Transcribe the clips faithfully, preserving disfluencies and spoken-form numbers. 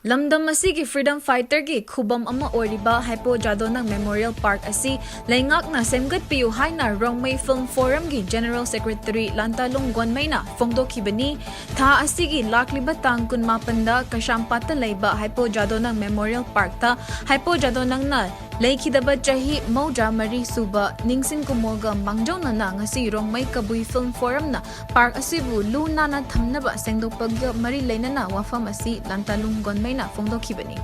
ꯂꯝꯗꯝ ꯑꯁꯤꯒꯤ freedom fighterꯒꯤ ꯈꯨꯕꯝ ꯑꯃ ꯑꯣꯏꯔꯤꯕ ꯍꯥꯏꯄꯣ ꯖꯥꯗꯣꯅꯪ Memorial Park ꯑꯁꯤ ꯂꯩꯉꯥꯛꯅ ꯁꯦꯝꯒꯠꯄꯤꯌꯨ ꯍꯥꯏꯅ ꯔꯣꯡꯃꯩ Film Forumꯒꯤ General Secretary ꯂꯥꯟꯇꯥꯂꯨꯡ ꯒꯣꯟꯃꯩꯅ ꯐꯣꯡꯗꯣꯛꯈꯤꯕꯅꯤ꯫ ꯊꯥ ꯑꯁꯤꯒꯤ ꯂꯥꯛꯂꯤꯕ ꯇꯥꯡ ꯀꯨꯟꯃꯥꯄꯟꯗ ꯀꯩꯁꯥꯝꯄꯥꯠꯇ ꯂꯩꯕ ꯍꯥꯏꯄꯣ ꯖꯥꯗꯣꯅꯪ Memorial Parkꯇ ꯍꯥꯏꯄꯣ ꯖꯥꯗꯣꯅꯪꯅ ꯂꯩꯈꯤꯗꯕ ꯆꯍꯤ ꯃꯧꯗ꯭ꯔꯥ ꯃꯔꯤ ꯁꯨꯕ ꯅꯤꯡꯁꯤꯡ ꯀꯨꯝꯑꯣꯜꯒ ꯃꯥꯡꯖꯧꯅꯅ ꯉꯁꯤ ꯔꯣꯡꯃꯩ ꯀꯕꯨꯏ Film Forumꯅ park ꯑꯁꯤꯕꯨ ꯂꯨ ꯅꯥꯟꯅ ꯊꯝꯅꯕ ꯁꯦꯡꯗꯣꯛꯄꯒ ꯃꯔꯤ ꯂꯩꯅꯅ ꯋꯥꯐꯝ ꯑꯁꯤ ꯂꯥꯟꯇꯥꯂꯨꯡ ꯒꯣꯟꯃꯩꯅ ꯐꯣꯡꯗꯣꯛꯈꯤꯕꯅꯤ꯫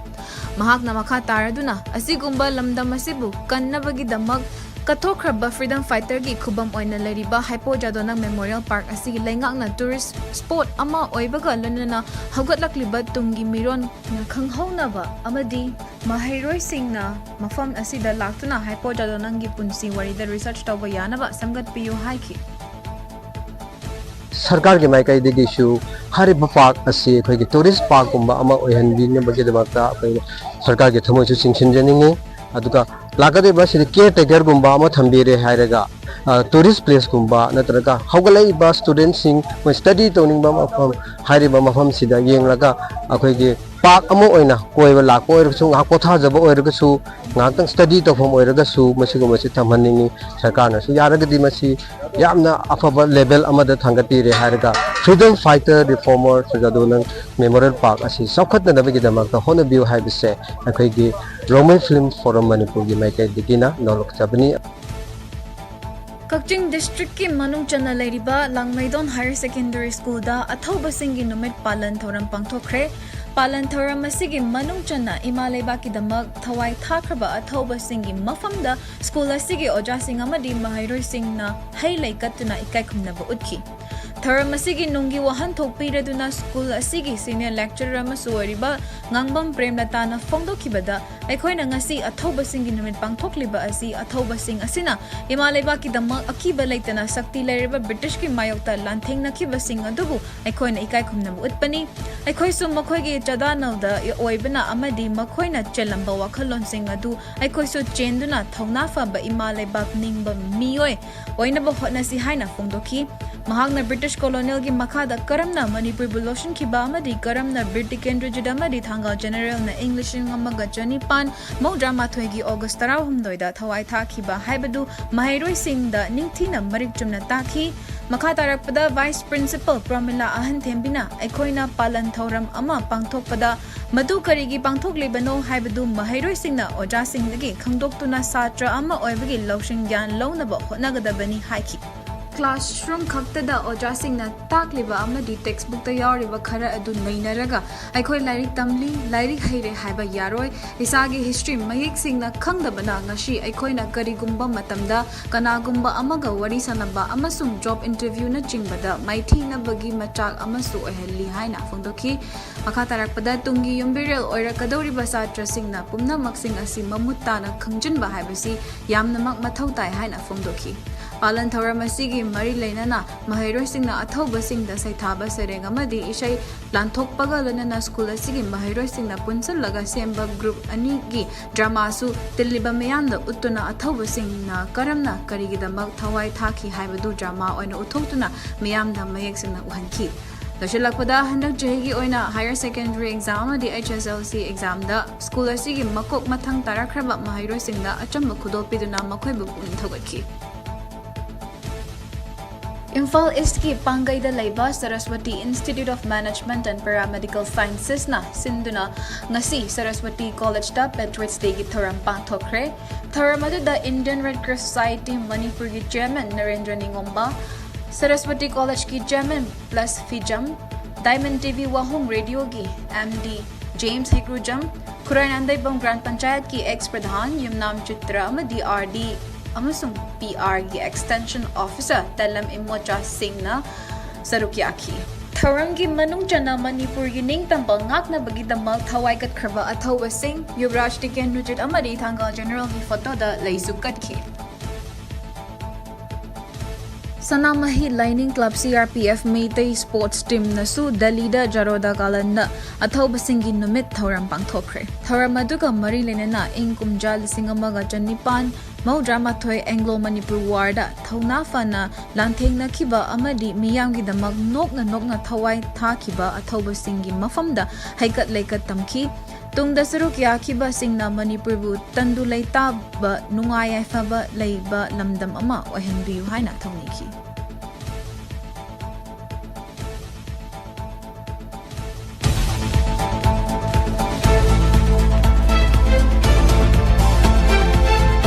ꯃꯍꯥꯛꯅ ꯃꯈꯥ ꯇꯥꯔꯗꯨꯅ, ꯑꯁꯤꯒꯨꯝꯕ ꯂꯝꯗꯝ ꯑꯁꯤꯕꯨ ꯀꯟꯅꯕꯒꯤꯗꯃꯛ ꯀꯠꯊꯣꯛꯈ꯭ꯔꯕ freedom fighterꯒꯤ ꯈꯨꯕꯝ ꯑꯣꯏꯅ ꯂꯩꯔꯤꯕ ꯍꯥꯏꯄꯣ ꯖꯥꯗꯣꯅꯪ Memorial Park ꯑꯁꯤꯒꯤ ꯂꯩꯉꯥꯛꯅ tourist spot ꯑꯃ ꯑꯣꯏꯕꯒ ꯂꯣꯏꯅꯅ ꯍꯧꯒꯠꯂꯛꯂꯤꯕ ꯇꯨꯡꯒꯤ ꯃꯤꯔꯣꯟꯅ ꯈꯪꯍꯧꯅꯕ ꯑꯃꯗꯤ ꯃꯍꯩꯔꯣꯏꯁꯤꯡꯅ ꯃꯐꯝ ꯑꯁꯤꯗ ꯂꯥꯛꯇꯨꯅ ꯍꯥꯏꯄꯣ ꯖꯥꯗꯣꯅꯪꯒꯤ ꯄꯨꯟꯁꯤ ꯋꯥꯔꯤꯗ research ꯇꯧꯕ ꯌꯥꯅꯕ ꯁꯦꯝꯒꯠꯄꯤꯌꯨ ꯍꯥꯏꯈꯤ꯫ ꯁꯔꯀꯥꯔꯒꯤ ꯃꯥꯏꯀꯩꯗꯒꯤꯁꯨ ꯍꯥꯏꯔꯤꯕ park ꯑꯁꯤ ꯑꯩꯈꯣꯏꯒꯤ tourist parkꯀꯨꯝꯕ ꯑꯃ ꯑꯣꯏꯍꯟꯕꯤꯅꯕꯒꯤꯗꯃꯛꯇ ꯑꯩꯈꯣꯏ ꯁꯔꯀꯥꯔꯒꯤ ꯊꯃꯣꯏꯁꯨ ꯆꯤꯡꯁꯤꯟꯖꯅꯤꯡꯉꯤ꯫ ꯑꯗꯨꯒ ꯂꯥꯛꯀꯗꯧꯔꯤꯕ ꯑꯁꯤꯗ caretakerꯒꯨꯝꯕ ꯑꯃ ꯊꯝꯕꯤꯔꯦ ꯍꯥꯏꯔꯒ tourist placeꯀꯨꯝꯕ ꯅꯠꯇ꯭ꯔꯒ ꯍꯧꯒꯠꯂꯛꯏꯕ studentꯁꯤꯡ ꯃꯣꯏ study ꯇꯧꯅꯤꯡꯕ ꯃꯐꯝ, ꯍꯥꯏꯔꯤꯕ ꯃꯐꯝꯁꯤꯗ ꯌꯦꯡꯂꯒ ꯑꯩꯈꯣꯏꯒꯤ park ꯑꯃ ꯑꯣꯏꯅ ꯀꯣꯏꯕ ꯂꯥꯛꯄ ꯑꯣꯏꯔꯒꯁꯨ, ꯉꯥꯏꯍꯥꯛ ꯄꯣꯊꯥꯖꯕ ꯑꯣꯏꯔꯒꯁꯨ, ꯉꯥꯏꯍꯥꯛꯇꯪ study ꯇꯧꯐꯝ ꯑꯣꯏꯔꯒꯁꯨ ꯃꯁꯤꯒꯨꯝꯕꯁꯤ ꯊꯝꯍꯟꯅꯤꯡꯉꯤ꯫ ꯁꯔꯀꯥꯔꯅꯁꯨ ꯌꯥꯔꯒꯗꯤ ꯃꯁꯤ ꯌꯥꯝꯅ ꯑꯐꯕ level ꯑꯃꯗ ꯊꯥꯡꯒꯠꯄꯤꯔꯦ ꯍꯥꯏꯔꯒ freedom fighter reformer ꯖꯥꯗꯣꯅꯪ Memorial Park ꯑꯁꯤ ꯆꯥꯎꯈꯠꯅꯅꯕꯒꯤꯗꯃꯛꯇ ꯍꯣꯠꯅꯕꯤꯌꯨ ꯍꯥꯏꯕꯁꯦ ꯑꯩꯈꯣꯏꯒꯤ ꯔꯣꯡꯃꯩ Film Forum ꯃꯅꯤꯄꯨꯔꯒꯤ ꯃꯥꯏꯀꯩꯗꯒꯤꯅ ꯅꯣꯜꯂꯛꯆꯕꯅꯤ꯫ ꯀꯛꯆꯤꯡ districtꯀꯤ ꯃꯅꯨꯡ ꯆꯟꯅ ꯂꯩꯔꯤꯕ ꯂꯥꯡꯃꯩꯗꯣꯟ Higher Secondary Schoolꯗ ꯑꯊꯧꯕꯁꯤꯡꯒꯤ ꯅꯨꯃꯤꯠ ꯄꯥꯂꯟ ꯊꯧꯔꯝ ꯄꯥꯡꯊꯣꯛꯈ꯭ꯔꯦ꯫ ꯄꯥꯂꯟ ꯊꯧꯔꯝ ꯑꯁꯤꯒꯤ ꯃꯅꯨꯡ ꯆꯟꯅ ꯏꯃꯥ ꯂꯩꯕꯥꯛꯀꯤꯗꯃꯛ ꯊꯋꯥꯏ ꯊꯥꯈ꯭ꯔꯕ ꯑꯊꯧꯕꯁꯤꯡꯒꯤ ꯃꯐꯝꯗ school ꯑꯁꯤꯒꯤ ꯑꯣꯖꯥꯁꯤꯡ ꯑꯃꯗꯤ ꯃꯍꯩꯔꯣꯏꯁꯤꯡꯅ ꯍꯩ ꯂꯩ ꯀꯠꯇꯨꯅ ꯏꯀꯥꯏ ꯈꯨꯝꯅꯕ ꯎꯠꯈꯤ꯫ ꯊꯧꯔꯝ ꯑꯁꯤꯒꯤ ꯅꯨꯡꯒꯤ ꯋꯥꯍꯟꯊꯣꯛ ꯄꯤꯔꯗꯨꯅ school ꯑꯁꯤꯒꯤ senior lecturer ꯑꯃꯁꯨ ꯑꯣꯏꯔꯤꯕ ꯉꯥꯡꯕꯝ ꯄ꯭ꯔꯦꯝꯂꯇꯥꯅ ꯐꯣꯡꯗꯣꯛꯈꯤꯕꯗ, ꯑꯩꯈꯣꯏꯅ ꯉꯁꯤ ꯑꯊꯧꯕꯁꯤꯡꯒꯤ ꯅꯨꯃꯤꯠ ꯄꯥꯡꯊꯣꯛꯂꯤꯕ ꯑꯁꯤ ꯑꯊꯧꯕꯁꯤꯡ ꯑꯁꯤꯅ ꯏꯃꯥ ꯂꯩꯕꯥꯛꯀꯤꯗꯃꯛ ꯑꯀꯤꯕ ꯂꯩꯇꯅ ꯁꯛꯇꯤ ꯂꯩꯔꯕ ꯕ꯭ꯔꯤꯇꯤꯁꯀꯤ ꯃꯥꯌꯣꯛꯇ ꯂꯥꯟꯊꯦꯡꯅꯈꯤꯕꯁꯤꯡ ꯑꯗꯨꯕꯨ ꯑꯩꯈꯣꯏꯅ ꯏꯀꯥꯏ ꯈꯨꯝꯅꯕ ꯎꯠꯄꯅꯤ꯫ ꯑꯩꯈꯣꯏꯁꯨ ꯃꯈꯣꯏꯒꯤ ꯆꯗꯥꯅꯧꯗ ꯑꯣꯏꯕꯅ ꯑꯃꯗꯤ ꯃꯈꯣꯏꯅ ꯆꯦꯜꯂꯝꯕ ꯋꯥꯈꯜꯂꯣꯟꯁꯤꯡ ꯑꯗꯨ ꯑꯩꯈꯣꯏꯁꯨ ꯆꯦꯟꯗꯨꯅ ꯊꯧꯅꯥ ꯐꯕ ꯏꯃꯥ ꯂꯩꯕꯥꯛ ꯅꯤꯡꯕ ꯃꯤꯑꯣꯏ ꯑꯣꯏꯅꯕ ꯍꯣꯠꯅꯁꯤ ꯍꯥꯏꯅ ꯐꯣꯡꯗꯣꯛꯈꯤ꯫ ꯃꯍꯥꯛꯅ ꯕ꯭ꯔꯤꯇꯤꯁ ꯀꯣꯂꯣꯅꯦꯜꯒꯤ ꯃꯈꯥꯗ ꯀꯔꯝꯅ ꯃꯅꯤꯄꯨꯔꯕꯨ ꯂꯧꯁꯤꯟꯈꯤꯕ ꯑꯃꯗꯤ ꯀꯔꯝꯅ ꯕꯤꯔ ꯇꯤꯀꯦꯟꯗ꯭ꯔꯖꯤꯠ ꯑꯃꯗꯤ ꯊꯥꯡꯒ ꯖꯦꯅꯔꯦꯜꯅ ꯏꯪ ꯂꯤꯁꯤꯡ ꯑꯃꯒ ꯆꯅꯤꯄꯥꯟ ꯃꯧꯗ꯭ꯔꯥ ꯃꯥꯊꯣꯏꯒꯤ ꯑꯣꯒꯁ ꯇꯔꯥꯍꯨꯝꯗꯣꯏꯗ ꯊꯋꯥꯏ ꯊꯥꯈꯤꯕ ꯍꯥꯏꯕꯗꯨ ꯃꯍꯩꯔꯣꯏꯁꯤꯡꯗ ꯅꯤꯡꯊꯤꯅ ꯃꯔꯤꯛ ꯆꯨꯝꯅ ꯇꯥꯛꯈꯤ꯫ ꯃꯈꯥ ꯇꯥꯔꯛꯄꯗ ꯚꯥꯏꯁ ꯄ꯭ꯔꯤꯟꯁꯤꯄꯜ ꯄ꯭ꯔꯃꯤꯂꯥ ꯑꯍꯟꯊꯦꯝꯕꯤꯅ ꯑꯩꯈꯣꯏꯅ ꯄꯥꯂꯟ ꯊꯧꯔꯝ ꯑꯃ ꯄꯥꯡꯊꯣꯛꯄꯗ ꯃꯗꯨ ꯀꯔꯤꯒꯤ ꯄꯥꯡꯊꯣꯛꯂꯤꯕꯅꯣ ꯍꯥꯏꯕꯗꯨ ꯃꯍꯩꯔꯣꯏꯁꯤꯡꯅ ꯑꯣꯖꯥꯁꯤꯡꯗꯒꯤ ꯈꯪꯗꯣꯛꯇꯨꯅ ꯁꯥꯇ꯭ꯔ ꯑꯃ ꯑꯣꯏꯕꯒꯤ ꯂꯧꯁꯤꯡ ꯒ꯭ꯌꯥꯟ ꯂꯧꯅꯕ ꯍꯣꯠꯅꯒꯗꯕꯅꯤ ꯍꯥꯏꯈꯤ꯫ ꯀ꯭ꯂꯥꯁꯔꯨꯝ ꯈꯛꯇꯗ ꯑꯣꯖꯥꯁꯤꯡꯅ ꯇꯥꯛꯂꯤꯕ ꯑꯃꯗꯤ ꯇꯦꯛꯁꯕꯨꯛꯇ ꯌꯥꯎꯔꯤꯕ ꯈꯔ ꯑꯗꯨ ꯅꯩꯅꯔꯒ ꯑꯩꯈꯣꯏ ꯂꯥꯏꯔꯤꯛ ꯇꯝꯂꯤ, ꯂꯥꯏꯔꯤꯛ ꯍꯩꯔꯦ ꯍꯥꯏꯕ ꯌꯥꯔꯣꯏ꯫ ꯏꯁꯥꯒꯤ ꯍꯤꯁꯇ꯭ꯔꯤ ꯃꯌꯦꯛ ꯁꯦꯡꯅ ꯈꯪꯗꯕꯅ ꯉꯁꯤ ꯑꯩꯈꯣꯏꯅ ꯀꯔꯤꯒꯨꯝꯕ ꯃꯇꯝꯗ ꯀꯅꯥꯒꯨꯝꯕ ꯑꯃꯒ ꯋꯥꯔꯤ ꯁꯥꯅꯕ ꯑꯃꯁꯨꯡ ꯖꯣꯕ ꯏꯟꯇꯔꯚ꯭ꯌꯨꯅꯆꯤꯡꯕꯗ ꯃꯥꯏꯊꯤꯅꯕꯒꯤ ꯃꯆꯥꯛ ꯑꯃꯁꯨ ꯑꯣꯏꯍꯜꯂꯤ ꯍꯥꯏꯅ ꯐꯣꯡꯗꯣꯛꯈꯤ꯫ ꯃꯈꯥ ꯇꯥꯔꯛꯄꯗ ꯇꯨꯡꯒꯤ ꯌꯨꯝꯕꯤꯔꯦꯜ ꯑꯣꯏꯔꯛꯀꯗꯧꯔꯤꯕ ꯁꯥꯇ꯭ꯔꯁꯤꯡꯅ ꯄꯨꯝꯅꯃꯛꯁꯤꯡ ꯑꯁꯤ ꯃꯃꯨꯠ ꯇꯥꯅ ꯈꯪꯖꯤꯟꯕ ꯍꯥꯏꯕꯁꯤ ꯌꯥꯝꯅꯃꯛ ꯃꯊꯧ ꯇꯥꯏ ꯍꯥꯏꯅ ꯐꯣꯡꯗꯣꯛꯈꯤ꯫ ꯄꯥꯂꯟ ꯊꯧꯔꯝ ꯑꯁꯤꯒꯤ ꯃꯔꯤ ꯂꯩꯅꯅ ꯃꯍꯩꯔꯣꯏꯁꯤꯡꯅ ꯑꯊꯧꯕꯁꯤꯡꯗ ꯁꯩꯊꯥꯕ ꯁꯩꯔꯦꯡ ꯑꯃꯗꯤ ꯏꯁꯩ ꯂꯥꯟꯊꯣꯛꯄꯒ ꯂꯣꯏꯅꯅ ꯁ꯭ꯀꯨꯜ ꯑꯁꯤꯒꯤ ꯃꯍꯩꯔꯣꯏꯁꯤꯡꯅ ꯄꯨꯟꯁꯤꯜꯂꯒ ꯁꯦꯝꯕ ꯒ꯭ꯔꯨꯞ ꯑꯅꯤꯒꯤ ꯗ꯭ꯔꯃꯥꯁꯨ ꯇꯤꯜꯂꯤꯕ ꯃꯤꯌꯥꯝꯗ ꯎꯠꯇꯨꯅ ꯑꯊꯧꯕꯁꯤꯡꯅ ꯀꯔꯝꯅ ꯀꯔꯤꯒꯤꯗꯃꯛ ꯊꯋꯥꯏ ꯊꯥꯈꯤ ꯍꯥꯏꯕꯗꯨ ꯗ꯭ꯔꯃꯥ ꯑꯣꯏꯅ ꯎꯠꯊꯣꯛꯇꯨꯅ ꯃꯤꯌꯥꯝꯗ ꯃꯌꯦꯛ ꯁꯦꯡꯅ ꯎꯍꯟꯈꯤ꯫ ꯂꯣꯏꯁꯤꯜꯂꯛꯄꯗ ꯍꯟꯗꯛ ꯆꯍꯤꯒꯤ ꯑꯣꯏꯅ ꯍꯥꯌꯔ ꯁꯦꯀꯦꯟꯗꯔꯤ ꯑꯦꯛꯖꯥꯝ ꯑꯃꯗꯤ H S L C ꯑꯦꯛꯖꯥꯝꯗ ꯁ꯭ꯀꯨꯜ ꯑꯁꯤꯒꯤ ꯃꯀꯣꯛ ꯃꯊꯪ ꯇꯥꯔꯛꯈ꯭ꯔꯕ ꯃꯍꯩꯔꯣꯏꯁꯤꯡꯗ ꯑꯆꯝꯕ ꯈꯨꯗꯣꯜ ꯄꯤꯗꯨꯅ ꯃꯈꯣꯏꯕꯨ ꯄꯨꯛꯅꯤꯡ ꯊꯧꯒꯠꯈꯤ꯫ ꯏꯝꯐꯥꯜ ꯏꯁ꯭ꯠꯀꯤ ꯄꯥꯡꯒꯩꯗ ꯂꯩꯕ Saraswati Institute of Management and Paramedical Sciences ꯅ ꯁꯤꯟꯗꯨꯅ ꯉꯁꯤ ꯁꯔꯁꯋꯇꯤ ꯀꯣꯂꯦꯖꯇ Patriots Day ꯒꯤ ꯊꯧꯔꯝ ꯄꯥꯡꯊꯣꯛꯈ꯭ꯔꯦ꯫ ꯊꯧꯔꯝ ꯑꯗꯨꯗ Indian Red Cross Society ꯃꯅꯤꯄꯨꯔꯒꯤ ꯆꯤꯌꯔꯃꯦꯟ ꯅꯔꯦꯟꯗ꯭ꯔ ꯅꯤꯉꯣꯝꯕ, ꯁꯔꯁꯋꯇꯤ ꯀꯣꯂꯦꯖꯀꯤ ꯆꯤꯌꯔꯃꯦꯟ ꯄ꯭ꯂꯁ ꯐꯤꯖꯝ, Diamond T V ꯋꯥꯍꯣꯡ ꯔꯦꯗꯤꯑꯣꯒꯤ M D James Heikrujam, Khurai Nandeibam Gram ꯄꯟꯆꯥꯌꯠꯀꯤ ꯑꯦꯛꯁ ꯄ꯭ꯔꯙꯥꯟ ꯌꯨꯝꯅꯥꯝ ꯆꯤꯇ꯭ꯔ ꯑꯃꯗꯤ R D ꯑꯃꯁꯨꯡ P R ꯒꯤ extension officer ꯇꯦꯂꯝ ꯏꯃꯣꯆꯥꯁꯤꯡꯅ ꯁꯔꯨꯛ ꯌꯥꯈꯤ꯫ ꯊꯧꯔꯝꯒꯤ ꯃꯅꯨꯡ ꯆꯟꯅ ꯃꯅꯤꯄꯨꯔꯒꯤ ꯅꯤꯡꯇꯝꯕ ꯉꯥꯛꯅꯕꯒꯤꯗꯃꯛ ꯊꯋꯥꯏ ꯀꯠꯈ꯭ꯔꯕ ꯑꯊꯧꯕꯁꯤꯡ, ꯌꯨꯕꯔꯥꯖ ꯇꯤꯀꯦꯟꯗ꯭ꯔꯖꯤꯠ ꯑꯃꯗꯤ ꯊꯥꯡꯒ ꯖꯦꯅꯔꯦꯜꯒꯤ ꯐꯣꯇꯣꯗ ꯂꯩꯁꯨ ꯀꯠꯈꯤ꯫ ꯁꯅꯥꯃꯍꯤ ꯂꯥꯏꯅꯤꯡ club C R P F Meitei sports ꯇꯤꯝꯅꯁꯨ ꯗꯦꯜꯂꯤꯗ ꯖꯔꯣꯗꯥ ꯒꯥꯔꯗꯦꯟꯗ ꯑꯊꯧꯕꯁꯤꯡꯒꯤ ꯅꯨꯃꯤꯠ ꯊꯧꯔꯝ ꯄꯥꯡꯊꯣꯛꯈ꯭ꯔꯦ꯫ ꯊꯧꯔꯝ ꯑꯗꯨꯒ ꯃꯔꯤ ꯂꯩꯅꯅ ꯏꯪ ꯀꯨꯝꯖꯥ ꯂꯤꯁꯤꯡ ꯑꯃꯒ ꯆꯅꯤꯄꯥꯟ ꯃꯧꯗ꯭ꯔꯥ ꯃꯥꯊꯣꯏ Anglo Manipur War ꯗ ꯊꯧꯅꯥ ꯐꯅ ꯂꯥꯟꯊꯦꯡꯅꯈꯤꯕ ꯑꯃꯗꯤ ꯃꯤꯌꯥꯝꯒꯤꯗꯃꯛ ꯅꯣꯛꯅ ꯅꯣꯛꯅ ꯊꯋꯥꯏ ꯊꯥꯈꯤꯕ ꯑꯊꯧꯕꯁꯤꯡꯒꯤ ꯃꯐꯝꯗ ꯍꯩꯀꯠ ꯂꯩꯀꯠ ꯇꯝꯈꯤ꯫ ꯇꯨꯡꯗ ꯁꯔꯨꯛ ꯌꯥꯈꯤꯕꯁꯤꯡꯅ ꯃꯅꯤꯄꯨꯔꯕꯨ ꯇꯪꯗꯨ ꯂꯩꯇꯥꯕ, ꯅꯨꯡꯉꯥꯏ ꯌꯥꯏꯐꯕ ꯂꯩꯕ ꯂꯝꯗꯝ ꯑꯃ ꯑꯣꯏꯍꯟꯕꯤꯌꯨ ꯍꯥꯏꯅ ꯊꯧꯅꯤꯈꯤ꯫